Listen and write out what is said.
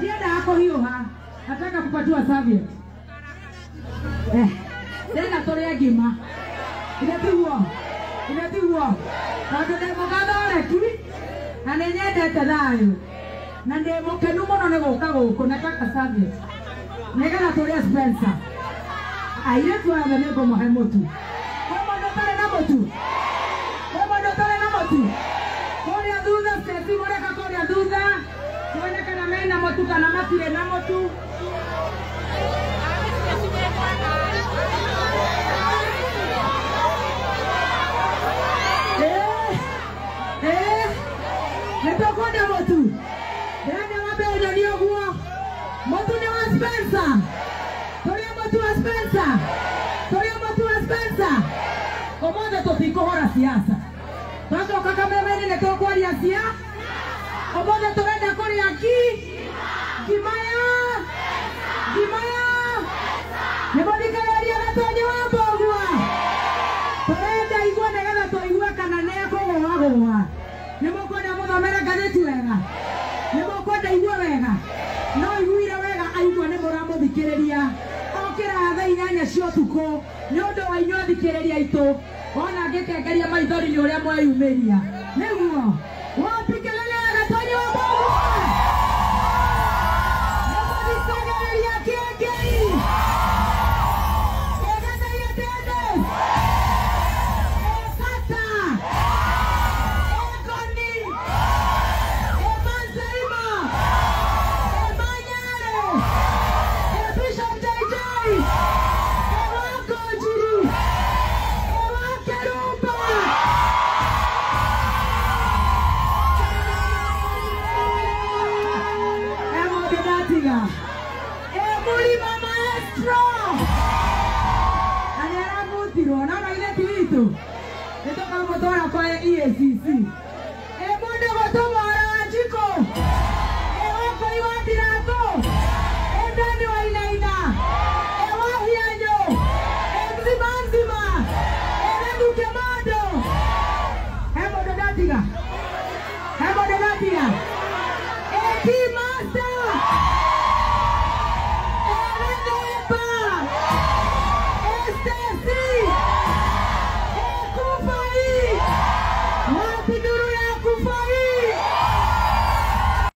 Ndiendaga kũhiũha. Nataka kupatiwa serviette. Eh, ndĩrenda tũrĩe ngima. Ithe tiguo? Ithe tiguo? Tondũ ndĩ mũgathoreki na nĩ nyendete thayũ na ndĩ mũkenu mũno nĩ gũka gũkũ. Nataka serviette nĩgetha tũrĩe Spencer. Airĩtu othe nĩ ngũmũhe mũtu. Kwĩ mũndũ ũtarĩ na mũtu? Kwĩ mũndũ ũtarĩ na mũtu? Kũrĩa thutha, Stacy mũreka kũrĩa thutha tuone kana mena mũtu kana matirĩ na mũtu. Eh, eh, nĩ tũkwenda mũtu. Ndĩrenda wambe ũnyonie ũguo. Mũtu nĩ wa Spencer. Tũrĩe mũtu wa Spencer. Tũrĩe mũtu wa Spencer. Ũmũthĩ tũtikũhũra siasa. Twacoka kameme-inĩ nĩ tũkwaria cia. Ũmũthĩ tũrenda kũrĩa ngi ngima ya ngima ya nĩ mũthikĩrĩria Gatonyi wa Mbũgua. Tũrenda igue nĩgetha tũigue kana nĩ ekũgũagũa. Nĩ mũkwenda mũthomere ngathĩti wega? Nĩ mũkwenda igue wega? No iguire wega aigua nĩ mũramũthikĩrĩria. Okĩra thaa 8 cia ũtukũ nĩ ũndũ wa inyuĩ athikĩrĩria aitũ. Wona ngĩkengeria maithori nĩ ũrĩa mweyumĩria. Nĩguo wapi kelele ya Gatonyi wa Mbũgua? Nĩ mũthikagĩrĩria Kĩengei. Kĩgathaiyo tende. Ekata. Ekoni. Emanzaima. Emanyare. Ebishop JJ. Ewakonjiri. Ewakerumba. Emũndũ ndatiga. Emũrima maestro. Na nĩ arabutirwo. No no ithe ti witũ. Nĩ tũkamũtwara kwa EACC.